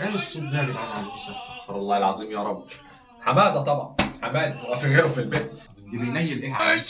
ايه الصوت ده يا جدعان على الميس؟ استغفر الله العظيم يا رب. حمادة طبعا، حماد هو في غيره في البيت؟ دي بينيل ايه يا حماد؟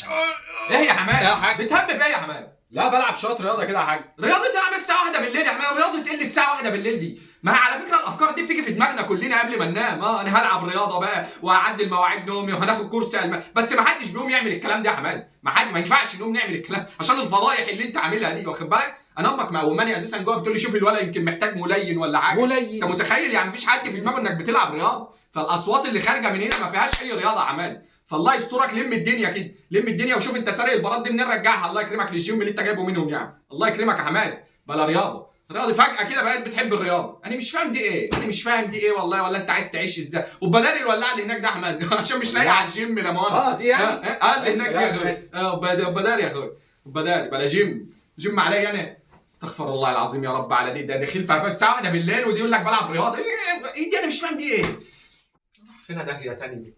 ايه يا حماد؟ يا حاج. بتهبب ايه يا حماد؟ لا بلعب شوية رياضة كده يا حاج. رياضة ايه يا الساعة 1 بالليل يا حماد؟ رياضة ايه اللي الساعة 1 بالليل دي؟ ما على فكرة الافكار دي بتيجي في دماغنا كلنا قبل ما ننام. انا هلعب رياضة بقى وهعدل مواعيد نومي وهناخد كورس الماني، بس ما حدش بيقوم يعمل الكلام ده يا حماد. ما ينفعش نقوم نعمل الكلام عشان الفضايح اللي انت عاملها دي، واخد بالك؟ انا امك مقوماني اساسا جوه بتقول لي شوف الولد يمكن محتاج ملين ولا حاجة. ملين؟ انت متخيل يعني مفيش حد في دماغه انك بتلعب رياضة، فالاصوات اللي خارجه من هنا ما فيهاش اي رياضة يا حماد. فالله يسترك، لم الدنيا كده، لم الدنيا وشوف انت سارق البارات دي منين رجعها، الله يكرمك للجيم اللي انت جايبه منهم يعني. الله يكرمك يا حماد، بلا رياضة. رياضة فجأة كده بقيت بتحب الرياضة، أنا مش فاهم دي إيه، أنا مش فاهم دي إيه والله، ولا أنت عايز تعيش إزاي؟ وبداري الولاعة اللي هناك ده يا حماد عشان مش لاقي على الجيم لا مؤاخذة. دي يعني؟ اللي هناك دي يا أخويا. بداري يا أخويا، بداري بلا جيم، جيم عليا أنا. استغفر الله العظيم يا رب على دي، ده دخيل في الساعة 1 بالليل ودي يقول لك بلعب رياضة، إيه دي؟ أنا مش فاهم دي إيه؟ فين داهية تاني دي؟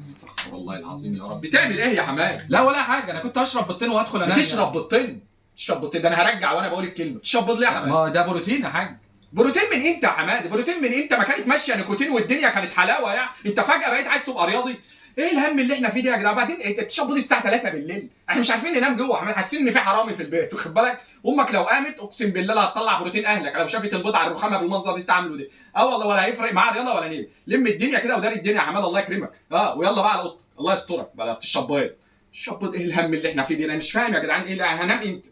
استغفر الله العظيم يا رب. بتعمل ايه يا حماد؟ لا ولا حاجة، انا كنت هشرب بيضتين وهدخل انام. بتشرب بيضتين؟ تشرب بيضتين؟ ده انا هرجع وانا بقول الكلمة. تشرب بيض ليه يا حماد؟ ما ده بروتين يا حاج. بروتين من امتى يا حماد؟ بروتين من امتى؟ ما كانت ماشية نيكوتين والدنيا كانت حلاوة يعني، انت فجاة بقيت عايز تبقى رياضي؟ ايه الهم اللي احنا فيه ده يا جدعان؟ بعدين انت بتشرب بيض الساعة 3 بالليل، احنا مش عارفين ننام جوه يا حماد، حاسين ان في حرامي في البيت، واخد بالك؟ امك لو قامت اقسم بالله لا هتطلع بروتين اهلك لو شافت البيض على الرخامه بالمنظر اللي انت عامله ده. والله ولا هيفرق معاها رياضة ولا نيل. لم الدنيا كده وداري الدنيا يا حماد الله يكرمك. ويلا بقى على اوضتك الله يسترك، بقى بتشرب بيض. تشرب بيض؟ ايه الهم اللي احنا فيه ده؟ انا مش فاهم يا جدعان ايه، هنام امتى؟